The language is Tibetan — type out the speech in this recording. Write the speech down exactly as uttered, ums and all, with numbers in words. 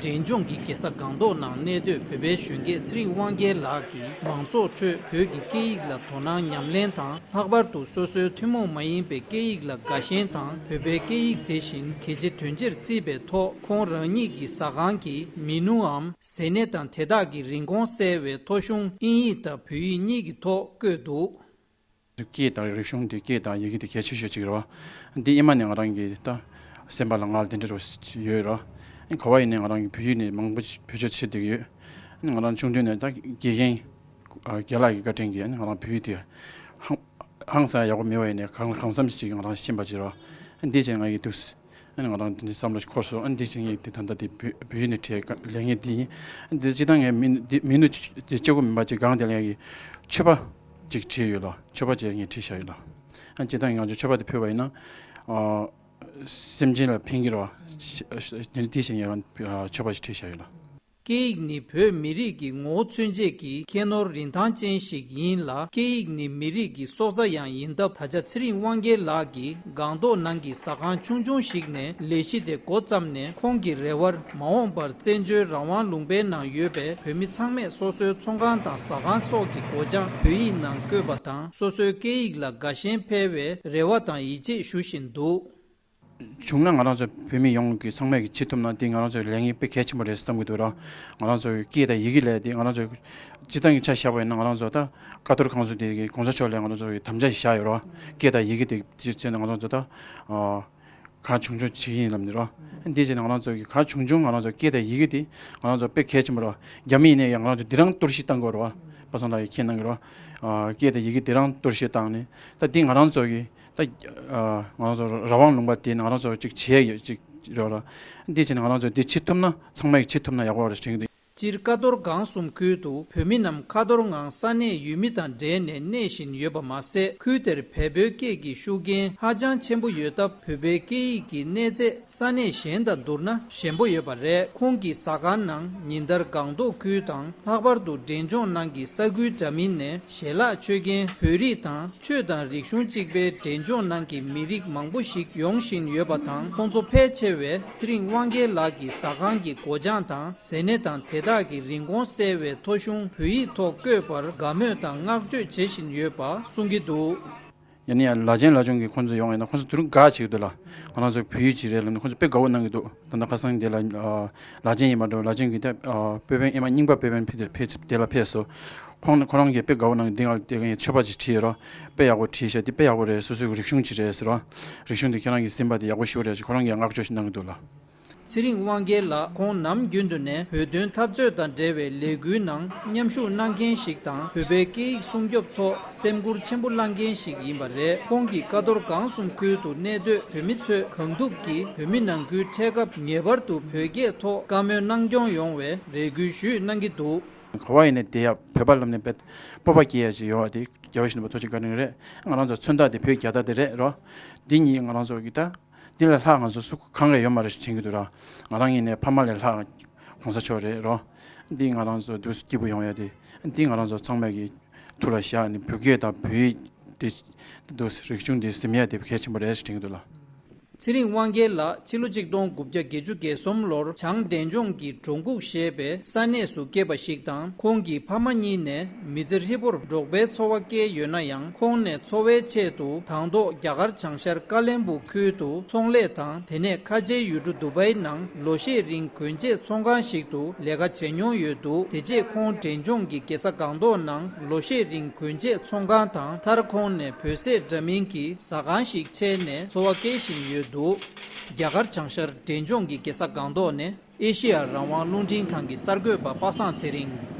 འབྲས་ལྗོངས་ཀྱི་རྒྱལ་ས་སྒང་ཏོག་ནང་གནས་སྡོད་བོད་པའི་གཞོན་སྐྱེས་ཚེ་རིང་དབང་རྒྱལ་ལགས་ཀྱིས། མང་ཚོགས་ཁྲོད་བོད་ཀྱི་སྐད་ཡིག་ལ་དོ་སྣང་ཉམས་ལེན་དང་། ལྷག་པར་དུ་སོ་སོའི་ཐུན་མོང་མ་ཡིན་པའི་སྐད་ཡིག་ལ་དགའ་ཞེན་དང་། བོད་པའི་སྐད་ཡིག་དེ་བཞིན་གལ་ཆེ་དོན་ཆེར་བརྩིས་པའི་ཐོག་ཁོང་རང་ཉིད་ཀྱི་ཟ་ཁང་གི་མེ་ནུའམ་ཟས་སྣེ་དང་དེ་དག་གི་རིན་གོང་གསལ་བའི་ཐོ་གཞུང་དབྱིན་ཡིག་དང་བོད་ཡིག་གཉིས་ཀྱི་ཐོག་བཀོད་འདུག། སྐད་དང་རིག་གཞུང་དེ། སྐད་དང་ཡི་གེ་དེ་གལ་ཆེ་ཤོས་ཅིག་རེད་བ། འདི་ཨེ་མ་ནས་ང་རང་གི་ད་སེམས་པ་ལ་ང་ལ་དེ་འདྲ་རུ་ཡོད་རེད་བ། ག་བ་ཡིན་ནའི་ང་རང་གི་བོད་ཡིག་ནི་མང་པོ་བེད་སྤྱོད་བྱེད་བསྡད་ཀྱི་ཡོད། ང་རང་ཆུང་དུས་ནས་ད་དགེ་རྒན་རྒན་ལགས་ཀྱི་བཀའ་དྲིན་གྱིས་ང་རང་བོད་ཡིག་དེ་ཧང་ཧང་སང་ཡག་པོ་མེད་པ་ཡིན་ནའི་གང་གང་འཚམ་ཞིག་ང་རང་ཤེས་པ་ཅིག་རེད་བ། འདི་བྱས་ང་ཡི་འདུག་ཨ་ནི་ང་རང་དེ་འདྲའི་བསམ་བློ་ཞིག་འཁོར་སོང་། ཨ་ནི་འདི་བྱས་ངས་དེ་ད་ལྟ་དེ་བོད་བོད་ཡིག་ནས་བྲིས་ལས་ངན་འདི་ཡིན། ཨ་ནི་འདི་སྤྱིར་བཏང་ངས་མི་འདི་མི་ནུ་དེ་གཅིག་པུ་མིན་པ་ཅིག་སྒང་དེ་ལ་ཡང་གི་མཆོད་པ་ཅིག་བྲིས་ཡོད་ལ། མཆོད་པ་ཅིག་ངས་བྲིས་བཞག་ཡོད་ལ། ཨ་ནི་སྤྱིར་བཏང་ང་ཚོ་མཆོད་པ་དེ་ཕུལ་བ་ཡིན་ན། ཨ། སེམས་ཅན་ལ་ཕན་གྱི་རེད་བ། དེ་འདྲ་དེ་བྱས་ངས་མཆོད་པ་ཅིག་བྲིས་བཞག་ཡོད་ལ། སྐད་ཡིག་ནི་བོད་མི་རིགས་ཀྱི་ངོ་བོ་མཚོན་བྱེད་ཀྱི་ཁྱད་ནོར་རིན་ཐང་ཅན་ཞིག་ཡིན་ལ། སྐད་ཡིག་ནི་མི་རིགས་ཀྱི་སྲོག་རྩ་ཡང་ཡིན་སྟབས། ད་ཆ་ཚེ་རིང་དབང་རྒྱལ་ལགས་ཀྱིས་སྒང་ཏོག་ནང་གི་ཟ་ཁང་ཆུང་ཆུང་ཞིག་ནས་ལས་གཞི་དེ་འགོ་བརྩམས་ནས། ཁོང་གི་རེ་བར་མ་འོངས་པར་བཙན་བྱོལ་རང་དབང་ལུང་པའི་ནང་ཡོད་པའི་བོད་མི་ཚང་མས་སོ་སོའི་ཚོང་ཁང་དང་ཟ་ཁང་སོགས་ཀྱི་སྒོ་བྱང་བོད་ཡིག་ནང་བཀོད་པ་དང་། སོ་སོའི་སྐད་ཡིག་ལ་དགའ་ཞེན་འཕེལ་བའི་རེ་བ་དང་ཡིད་ཆེས་ཞུ་བཞིན་འདུག། བྱུང་ན་ང་རང་ཚོ་བོད་མི་ཡོངས་ཀྱི་ཚང་མས་ཀྱི་བྱེད་ཐུབ་ན་དེ་ང་རང་ཚོའི་ལས་འགན་དཔེ་གལ་ཆེན་པོ་རེད་བསམ་གྱི་འདུག་ར། ང་རང་ཚོའི་སྐད་དང་ཡི་གེ་ལས་དེ་ང་རང་ཚོའི་སྤྱི་བཏང་གི་ཆ་བཞག་པ་ཡིན་ན། ང་རང་ཚོ་ད་ཀ་རྡོར་སྒང་གསུམ་དེ་གི་གོང་ས་མཆོག་ལ་ང་རང་ཚོ་གི་དམ་བཅའ་ཞིག་བཞག་ཡོད་ར། སྐད་དང་ཡི་གེ་དེ་དེ་བྱས་ནས་ང་རང་ཚོ་ད་གང་བྱུང་བྱུང་བྱེད་ཀྱི་ཡིན་ལབ་ནས་ར། དེ་བྱས་ནས་ང་རང་ཚོ་གི་གང་བྱུང་བྱུང་ང་རང་ཚོ་སྐད་དང་ཡི་གེ་དེ་ང་རང་ཚོ་དཔེ་གལ་ཆེན་པོ་ར། རྒྱ་མི་ཡིན་ནའི་ཡང་ང་རང་ཚོ་འདི་རང་གཏོར་བཤིག་བཏང་དགོས་ར། པ་སངས་ལགས་ཀྱིས་མཁྱེན་གནང་གི་ར། སྐད་དང་ཡི་གེ་འདི་རང་གཏོར་བཤིག་བཏང་ནས་ད་འདི་ང་རང་ཚོ་གི་ད། ཨ། ང་རང་ཚོ་རང་དབང་ལུང་པ་དེ་ནང་ང་རང་ཚོ་གཅིག་བྱས་ཡོད་ཅིག་རེད་བ་ལ། འདི་བྱས་ནས་ང་རང་ཚོ་འདི་བྱེད་ཐུབ་ན། ཚང་མས་བྱེད་ཐུབ་ན་ཡག་པོ་རེད་དྲན་གྱི་འདུག། སྤྱིར་ཀ་རྡོར་སྒང་གསུམ་ཁུལ་དུ་བོད་མི་རྣམས་ཁ་ཐོར་ངང་ས་གནས་ཡུལ་མི་དང་འབྲེལ་ནས་གནས་བཞིན་ཡོད་པ་མ་ཟད། ཁུལ་དེར་བལ་པོའི་སྐད་ཀྱི་ཤུགས་རྐྱེན་ཧ་ཅང་ཆེན་པོ་ཡོད་སྟབས། བོད་པའི་སྐད་ཡིག་གི་གནས་ཚད་ས་གནས་གཞན་དང་བསྡུར་ན་ཞན་པོ་ཡོད་པ་རེད། ཁོང་གི་ཟ་ཁང་ནང་ཉིན་ལྟར་སྒང་ཏོག་ཁུལ་དང་། ལྷག་པར་དུ་འབྲས་ལྗོངས་ནང་གི་ས་ཁུལ་འདྲ་མིན་ནས་ཞལ་ལག་མཆོད་མཁན། བོད་རིགས་དང་ཆོས་དང་རིག་གཞུང་གཅིག་པའི་འབྲས་ལྗོངས་ནང་གི་མི་རིགས་མང་པོ་ཞིག་ཡོང་བཞིན་ཡོད་པ་དང་། ཁོང་ཚོ་ཕལ་ཆེ་བས་ཚེ་རིང་དབང་རྒྱལ་ལགས་ཀྱི་ཟ་ཁང་གི་སྒོ་བྱང་དང་ཟས་སྣེ་དང་དེ་དག་གི་རིན་གོང་གསལ་བའི་ཐོ་གཞུང་བོད་ཡིག་ཐོག་བཀོད་པར་དགའ་མོས་དང་བསྔགས་བརྗོད་བྱེད་བཞིན་ཡོད་པ་གསུང་གི་འདུག། ཡང་ན་ཡང་ལ་ཆེན་ལ་ཆུང་གི་ཁོང་ཚོ་ཡོང་ཡིན་ན་ཁོང་ཚོ་དུ་རུ་དགའ་བྱེད་ཀྱི་འདུག་ལ། ང་རང་ཚོ་བོད་ཡིག་ཅིག་རེད་ལབ་ནས་ཁོང་ཚོ་དཔེ་དགའ་བོ་གནང་གི་འདུག། ད་ལྟ་ཁ་སང་དེ་ལ་ལ་ཆེན་ཡིན་པ་འགྲོ། ལ་ཆེན་གྱི་ད་སྤོབས་པའི་ཨེ་མ་རྙིང་པ་སྤོབས་པའི་ཕི་དེ་ཕེབས་དེ་ལ་ཕེབས་སོ། ཁོང་ཁོ་རང་གིས་དཔེ་དགའ་བོ་གནང་གི་འདི་ང་དེ་ག་ཡི་མཆོད་པ་ཅིག་བྲིས་ཡོད་རོ། དཔེ་ཡག་པོ་བྲིས་ཤག། འདི་དཔེ་ཡག་པོ་རེད། སོ་སོའི་རིག་གཞུང་ཅིག་རེད་ཟེར་རོ། རིག་གཞུང་དེ་ཁྱེད་རང་གིས་ཟིན་པ་དེ་ཡག་པོ་ཞེ་པོ་རེད་ཅེས་ཁོ་རང་གིས་བསྔགས་བརྗོད་ཞིག་གནང་གི་འདུག་ལ། ཚེ་རིང་དབང་རྒྱལ་ལགས་ཁོང་ནམ་རྒྱུན་དུ་ནས་བོད་དོན་འཐབ་རྩོད་དང་འབྲེལ་བའི་ལས་འགུལ་ནང་མཉམ་ཞུགས་གནང་མཁན་ཞིག་དང་། བོད་པའི་སྐད་ཡིག་སྲུང་སྐྱོབ་ཐོག་སེམས་ཁུར་ཆེན་པོ་བླངས་མཁན་ཞིག་ཡིན་པ་རེད། ཁོང་གིས་ཀ་རྡོར་སྒང་གསུམ་ཁུལ་དུ་གནས་སྡོད་བོད་མི་ཚོས་གང་ཐུབ་ཀྱིས་བོད་མི་ནང་ཁུལ་འཕྲད་སྐབས་ངེས་པར་དུ་བོད་སྐད་ཐོག་བཀའ་མོལ་གནང་སྐྱོང་ཡོང་བའི་རེ་སྐུལ་ཞུས་གནང་གི་འདུག། ག་བ་ཡིན་ནའི་དེ་ཡ་བོད་པ་ལབ་ནས་དཔེ་སྤོབས་པ་སྐྱེ་ཡ་ཅིག་ཡོད་པ་དེ་རྒྱལ་བ་ཡིད་བཞིན་ནོར་བུ་ཐུགས་རྗེ་བཀའ་དྲིན་རེད། ང་རང་ཚོ་མཚོན་རྟགས་དེ་བོད་རྒྱལ་དར་དེ་རེད་རོ། འདི་གཉིས་ང་རང་ཚོ་གི་ད། འདི་ལས་ལྷག་ང་ཚོ་སུ་གང་ག་ཡོད་མ་རེད་དྲན་གྱི་འདུག་ར། ང་རང་ཡིན་ནའི་ཕ་མ་ལས་ལྷག་གོང་ས་མཆོག་རེད་རོ། འདི་ང་རང་ཚོ་འདུག་སྐྱིད་པོ་ཡོང་ཡ་དེ། འདི་ང་རང་ཚོ་ཚང་མས་ཀྱི་ཐུགས་ལ་བཞག་ནས་བོད་སྐད་དང་བོད་ཡིག་དེ་འདུག་རིག་གཞུང་དེ་ཟིན་ཡ་དེ་གལ་ཆེན་པོ་རེད་ཞེས་དྲན་གྱི་འདུག་ལ། ཚེ་རིང་དབང་རྒྱལ་ལགས་ཕྱི་ལོ་ཆིག་སྟོང་དགུ་བརྒྱ་བརྒྱད་ཅུ་གྱ་གསུམ་ལོར་བྱང་འབྲས་ལྗོངས་ཀྱི་འབྲོང་ཁུག་ཞེས་པའི་ས་གནས་སུ་སྐྱེས་པ་ཞིག་དང་། ཁོང་གི་ཕ་མ་གཉིས་ནས་མི་ཚེ་ཧྲིལ་པོར་འབྲོག་པའི་འཚོ་བ་བསྐྱལ་ཡོད་ན་ཡང་། ཁོང་ནས་འཚོ་བའི་ཆེད་དུ་དང་ཐོག་རྒྱ་གར་བྱང་ཤར་ཀ་ལན་སྦུག་ཁུལ་དུ་ཚོང་ལས་དང་། དེ་ནས་ཁ་ཆེའི་ཡུལ་གྲུ་དུ་བའི་ནང་ལོ་ཤས་རིང་གོན་ཆས་ཚོང་ཁང་ཞིག་ཏུ་ལས་ཀ་བྱེད་མྱོང་ཡོད་འདུག། དེ་རྗེས་ཁོང་འབྲས་ལྗོངས་ཀྱི་རྒྱལ་ས་སྒང་ཏོག་ནང་ལོ་ཤས་རིང་གོན་ཆས་ཚོང་ཁང་དང་། མཐར་ཁོང་ནས་བོད་ཟས་འདྲ་མིན་གྱི་ཟ་ཁང་ཞིག་ཕྱེ་ནས་འཚོ་བ་སྐྱེལ་བཞིན་ཡོད་འདུག། རྒྱ་གར་བྱང་ཤར་འབྲས་ལྗོངས་ཀྱི་རྒྱལ་ས་སྒང་ཏོག་ནས་ཨེ་ཤེ་ཡ་རང་དབང་རླུང་འཕྲིན་ཁང་གི་གསར་འགོད་པ་པ་སངས་ཚེ་རིང་།